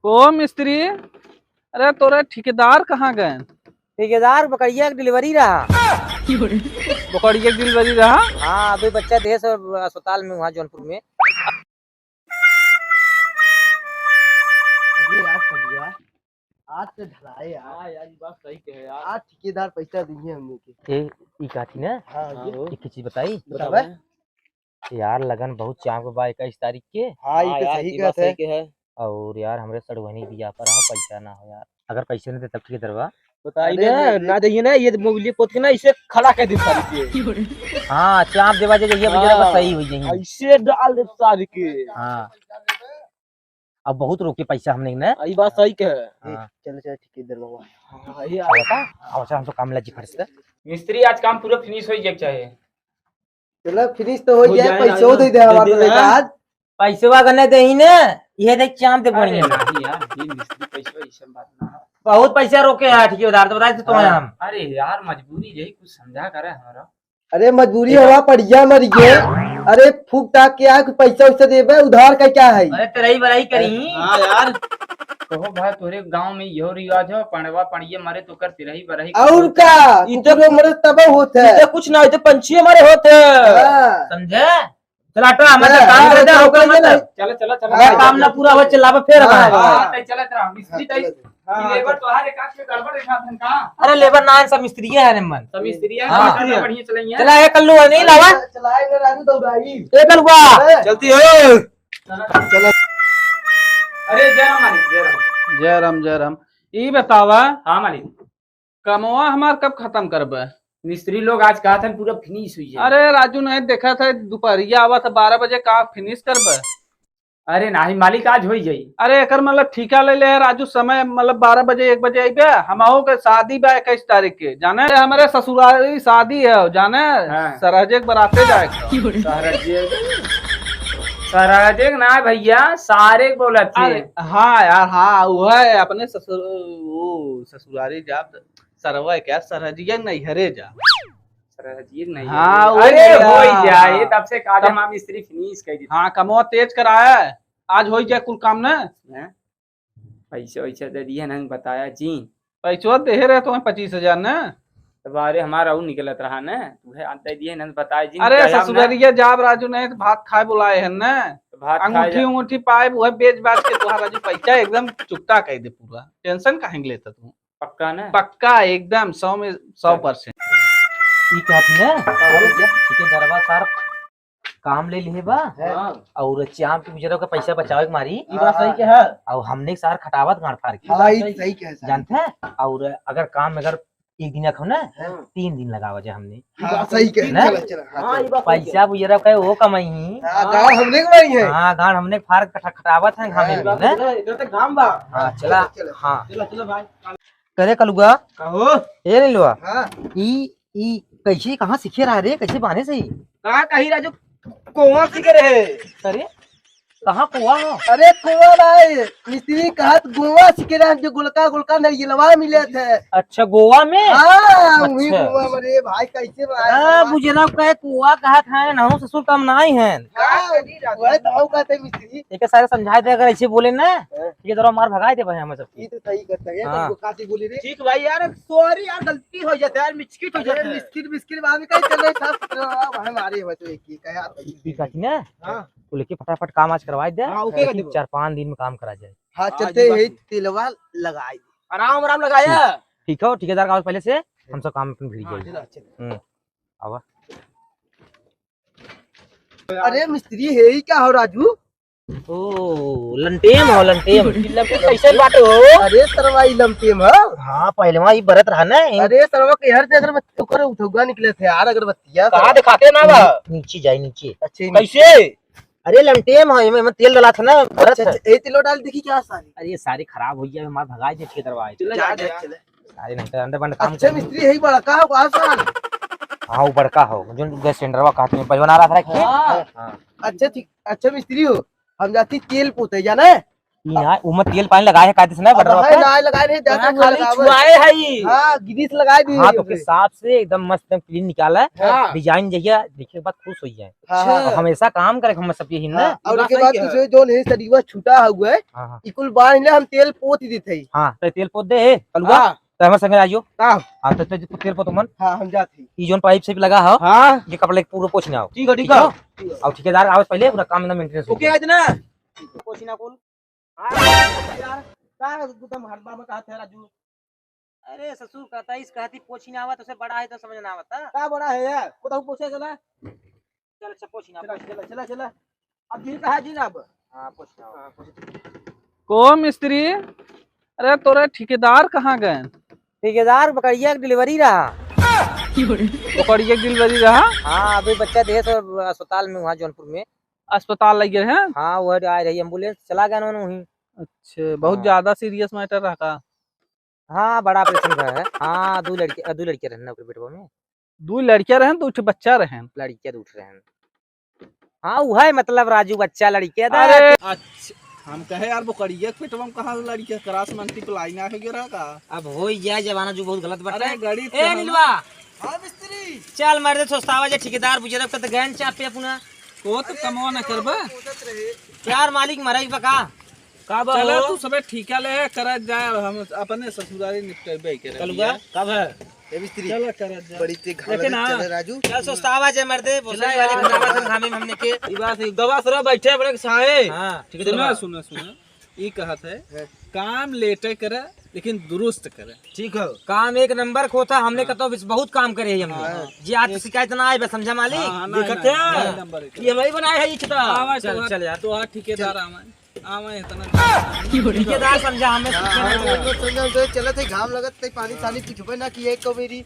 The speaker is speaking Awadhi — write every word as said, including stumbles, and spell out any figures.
को मिस्त्री, अरे तोरे ठेकेदार कहाँ गए? ठेकेदार बकरिया के delivery रहा। बकरिया के delivery रहा? हाँ, अभी बच्चा देहे सब अस्पताल में, वहाँ जौनपुर में। अरे यार, कलिया, आज से ढलाए यार। हाँ यार, ये बात सही कहे यार। आज ठेकेदार पैसा दिए हमने के। ए, ई काथी ना? हाँ, हाँ, ये। वो। एक चीज बताई? बतावे? बतावे? यार, लगन बहुत चाम के बा इक्कीस तारीख के। हाँ, ये हाँ तो यार, सही ये बात कहत सही है। के है। और यार, हमरे सड़ुआनी बियाह पर रहो, पैसा ना हो यार। अगर पैसे नहीं दे तब ठेकेदारवा। बताई अरे ना, भाई। ना दइहे ना, ये मोबिलिया पोत के ना इसे खड़ा कर दे सारी के। हाँ, चाप देवा जे जइया भैया, बस हाँ। सही हो जाइए। ऐसे डाल दे सारी के। हाँ। अब बहुत रोके पैसा हमने ना। ई बात सही कहे। हाँ। चलो, चलो, ठेकेदारवा। हाँ, ये अब बता, अब अच्छा, हम तो काम लगी फट से। मिस्त्री, आज काम पूरा finish हो जाए के चाहे। चलो, finish तो हो हो जाए, जाए, पैसो ना, दे दे हमारे दे दे को ना। आज। पैसवा अगर नहीं देही ना, ये देख चाप दे अरे बढ़िया। नहीं यार, ये मिस्त्री पैसवा, ये सब बात ना है। बहुत पैसा रोके हैं ठेकेदार, तो बताए थे तो हाँ। हम। अरे यार, मजबूरी यही, कुछ समझा करे हमारा। अरे मजबूरी हवा पड़िया मर गए। अरे फूक टाक के आके पैसा वैसा देबे, उधार का क्या है? अरे तेरही बरही करी। हाँ यार। कहो भाई, तोरे गांव में यो रिवाज हो, पड़वा पड़िए मरे तो कर तेरही बरही और करो। का? ई तो कुकुर मरे तब होत है। ई तो कुछ ना होते, पंछी हमारे होत है। हाँ। समझे? चला हटा, हमारे हाँ, काम हाँ, कर दे, हाँ, हुक्म मत हाँ, कर। चला, चला, चला। हाँ, काम ना पूरा हो, चलावे फिर हाँ, हमारे। हाँ, हाँ। तै चला, तेरा मिस्त्री हाँ, तै। चला। हाँ, लेबर हाँ। तो हर एक काम के गड़बड़ दिखात हन का? अरे लेबर ना है, सब मिस्त्री है रे मन। सब मिस्त्री है, हाँ। काम बढ़िया चलाइए। चला, ए कल्लू, नहीं लावा। चलाए ना राजू दौड़ाई। ए कल्लुआ। अरे। चलती हो। चला। अरे जय राम मालिक, जय राम। जय राम, जय राम। ई बतावा। हाँ मालिक। कमवा हमार कब खत्म करबे? मिस्त्री लोग आज कहा था पूरा finish हुई है। अरे राजू, नहीं देखा था, दोपहरिया आवा था बारह बजे, का finish करबे? अरे नहीं मालिक, आज होई जाई। अरे एकर मतलब ठीका ले ले है राजू, समय मतलब बारह बजे, एक बजे आइबे, हमहू के शादी बा इक्कीस तारीख के, जाने? अरे हमरे ससुरारी शादी है, जाने? हाँ। सरहजे के बराते जाए के। सरहजे, सरहजे के ना भैया, सारे के बोलत थे। अरे हाँ यार, हाँ, वो है अपने ससुर, वो ससुरारी जाब, सरवा क्या सरहजिया नैहरे जा। सरहजिया नहीं हाँ, है। वो अरे गया। होई जाए, तब से कहा कम- हम मिस्त्री finish कर दी। हाँ, कमवा तेज कराया, आज होई जाए कुल काम ना। हैं? पैसा वैसा दे दिए ना, बताया जी। पैसवा देहे रहे तुम्हें पच्चीस हजार ना। तब अरे हमारा ऊ निकलत रहा ना, तुम्हें दे दिए ना, बताया जी। अरे कहे हम ना। ससुररिया जाब राजू नहीं तो भात खाए बुलाए हैं ना। तो भात खाए अंगूठी जा- उंगूठी पाए, वह बेच बाच के तुम्हारा जो पैसा एकदम चुकता कर दे पूरा। Tension काहे लेता तू? पक्का ना? पक्का, एकदम सौ में सौ percent। ई कहत ना, का हो गया? ठेकेदारवा सार काम ले लिहे बा। हाँ। और चाम के गुजरा का पैसा बचावे के मारी। ई बात सही के है। और हमने सार खटावत गांड फाड़ के। हाँ, ई सही के है सार। जानते हैं? और अगर काम अगर एक दिन रखो ना, हाँ। तीन दिन लगावा जाए हमने। हाँ, सही के है। ना? चला, चला, हाँ, हाँ, चला। ई बात सही के है। पैसा गुजरा का वो कमाई ही। हाँ, गांड हमने कमाई है। हाँ, गांड हमने फाड़ के खटा-, खटावत है घामे हाँ, में, ना? इधर, इधर तक घाम बा। हाँ, चला। चला, चला। हाँ। चला, चला भाई। करे कलुआ। कहो। ए नीलुआ। हाँ। ई, ई कैसे, कहाँ सीखे रहा रे? कैसे बाने से ही? कहाँ कहीं राजू, कोवा सीखे रहे। अरे, कहाँ कोवा हो? अरे, कोवा भाई, मिस्त्री कहत गोवा सीखे रहे, जो गोलका, गोलका नरियलवा मिले थे। अच्छा, गोवा में? हाँ, वही अच्छा। गोवा में रे भाई, कैसे बा? हाँ, बुझला कहे कोवा कहत है, ना ससुर काम ना ही है। हाँ, वही तो कहते मिस्त्री। एक सारे समझाए दे, अगर ऐसे बोले ना, हाँ। ये जरा मार भगाए दे भाई हम सब। ये तो सही करता है, हाँ। तुमको काची बोली रे। ठीक भाई यार, sorry यार, गलती हो जाता है यार, मिचकिट हो अरे, जाता है। मिस्किट, मिस्किट बाद में कहीं चल रहे साफ सुथरा रहा, भाई हमारे हो तो एक ही कहा। ठीक है ना? हाँ। तो लेके फटाफट काम आज करवा दे, हाँ, ओके, ताकि कर दो। चार पाँच दिन में काम करा जाए। हाँ, हाँ, चलते ये बात यही है। तेलवा लगाई। आराम, आराम लगाया। ठीक। ठीक हो, ठेकेदार का पहले से हम सब काम अपन भिड़ हाँ, जाए। चलो, चलो। हम्म, आवा। अरे मिस्त्री है ही क्या हो राजू? ओ, लंटेम हो, लंटेम। लंटेम कैसे बाटे हो? अरे सरवा, ई लंटेम हो। हाँ, पहलवा ई बरत रहा ना। अरे सरवा के हर से अगरबत्ती ओकर उठौगा निकले थे यार, अगरबत्तिया कहाँ सरवा। दिखाते ना बा? नी-, नीचे जाए, नीचे। अच्छा, ई कैसे? अरे लंटेम हो, एमे, एमे तेल डाला था ना, बरत अच्छा, है। अच्छा, ए तेलो डाल देखी क्या सारे? अरे ये सारे खराब हो गया, हमार भगाई दे के दरवाजे। चला जा, जा, जा, जा। चला। सारे नहीं तो अंदर बंद काम अच्छा, कर। मिस्त्री है ही बड़का हो, कहाँ साल? हाँ, वो बड़का हो, जो गैस सिलेंडरवा कहते हैं, पहलवान आ रहा था कि? हाँ। हाँ। अच्छा, ठीक, अच्छा मिस्त्री हो, हम जाती तेल पोते, जाना है? ई ना, उमा तेल पानी लगाए है, कायदे से ना, अब बटरवा है पे। ना, लगाए रहे, जाते ना, हुए खाली लगावे। छुआए है ई। हाँ, grease लगाए दिए हाँ, तो ओके। के साफ से एकदम मस्त, एकदम clean निकाला है। हाँ। Design जहिया देखे के बाद खुश हो जाए। हाँ, हाँ। अच्छा। हमेशा काम करे, हम सब यही ना। हाँ, और बात ओके बाद सही है। दूसरे जोन है, सरीवा छूटा हुआ है, हाँ, हाँ। इकुल बांध ले, हम तेल पोत देते हैं। हाँ, तो तेल पोत दे, कलुआ। हाँ। तो हमारे संगे आइयो। का? हाँ, तो, तो तेल पोत मन। हाँ, हम जाते हैं। ई जोन pipe से भी लगा हो। हाँ। ये कपड़ा लेके पूरा पोछ ना हो। ठीक है, ठीक ठीक है। है? और ठेकेदार आवत पहले पूरा काम ना maintenance हो ओके, जाए। आज ना। पोछी ना कुल। हाँ, यार, का एकदम हड़बड़ में कहत है राजू? अरे ससुर, कहता इस कहती पोछी ना आवत, उसे बड़ा है तो समझ ना आवत, हाँ? का बड़ा है यार? बताओ, पोछे चला। चल, अच्छा, पोछी ना, चला, पोछी। चला, चला, चला। अब जी कहा जी ना अब। हाँ, पोछी ना आवत। हाँ, पोछी। को मिस्त्री? अरे, तोरे ठेकेदार कहाँ गए? ठेकेदार बकरिया के delivery रहा। बकरिया के delivery रहा? हाँ, अभी बच्चा देहे तो अस्पताल में, वहाँ जौनपुर में। अस्पताल लग गए हैं? हाँ, वो आए रही ambulance, चला गया उन्होंने वहीं। अच्छा, बहुत हाँ। ज्यादा serious matter रहा का? हाँ, बड़ा operation रहा है। हाँ, दो लड़के, दो लड़के रहन ना ओकरे पेटवा में। दो लड़कियां रहन, दो ठे बच्चा रहन। लड़कियां दो ठे रहन। हाँ, उहे मतलब राजू, बच्चा लड़के दा। अरे, अच्छा, हम कहे यार, बकरिया के पेटवा में कहाँ से लड़कियां, cross multiply ना हो गया रहा का? अब हो ही जाए, जमाना जो बहुत गलत बाटे। अरे, गणित ए, के नीलवा। हाँ, मिस्त्री। चल, मर्दे, सोचतावा जे ठेकेदार बुझे रखता तो गैन चाप पे अपना। को तो कमवा न करबा। यार, मालिक मराई बका। का बा चला हो? तू सबे ठीका ले, करत जा, हम अपने ससुरारी निपटेबे करे कलुआ, बिया। का बा? ए मिस्त्री, चला करत जा। बड़ी ते घाम लेकिन लगे हाँ, चले राजू। चल सोचतावा जे मर्दे, चला बोसाई वाले यार। घामा सन घामे में हमने के। ई बात है, गवा सरा बैठे बड़े साए। हाँ, ठीक है, सुना, चला। सुना, सुना। ई कहत है, हाँ। काम लेटे करे, लेकिन दुरुस्त करे। ठीक है, काम एक नंबर को था, हमने हाँ। कतो बहुत काम करे है हमने। हाँ। जी, आज तो शिकायत ना आए बस, समझा मालिक? हाँ, हाँ, ना, देखते ना, हैं। ना, नंबर एक। ये हमारी बनाए है, ये छुटा। आवा, चल, तोहार, चल यार। तोहार ठेकेदार चल। आवा। आवा, इतना। ठेकेदार समझा हमें। हाँ, हाँ, हाँ, समझा, तो चलत है, घाम लगत है, पानी सानी पिछुबे ना किए एको बेरी।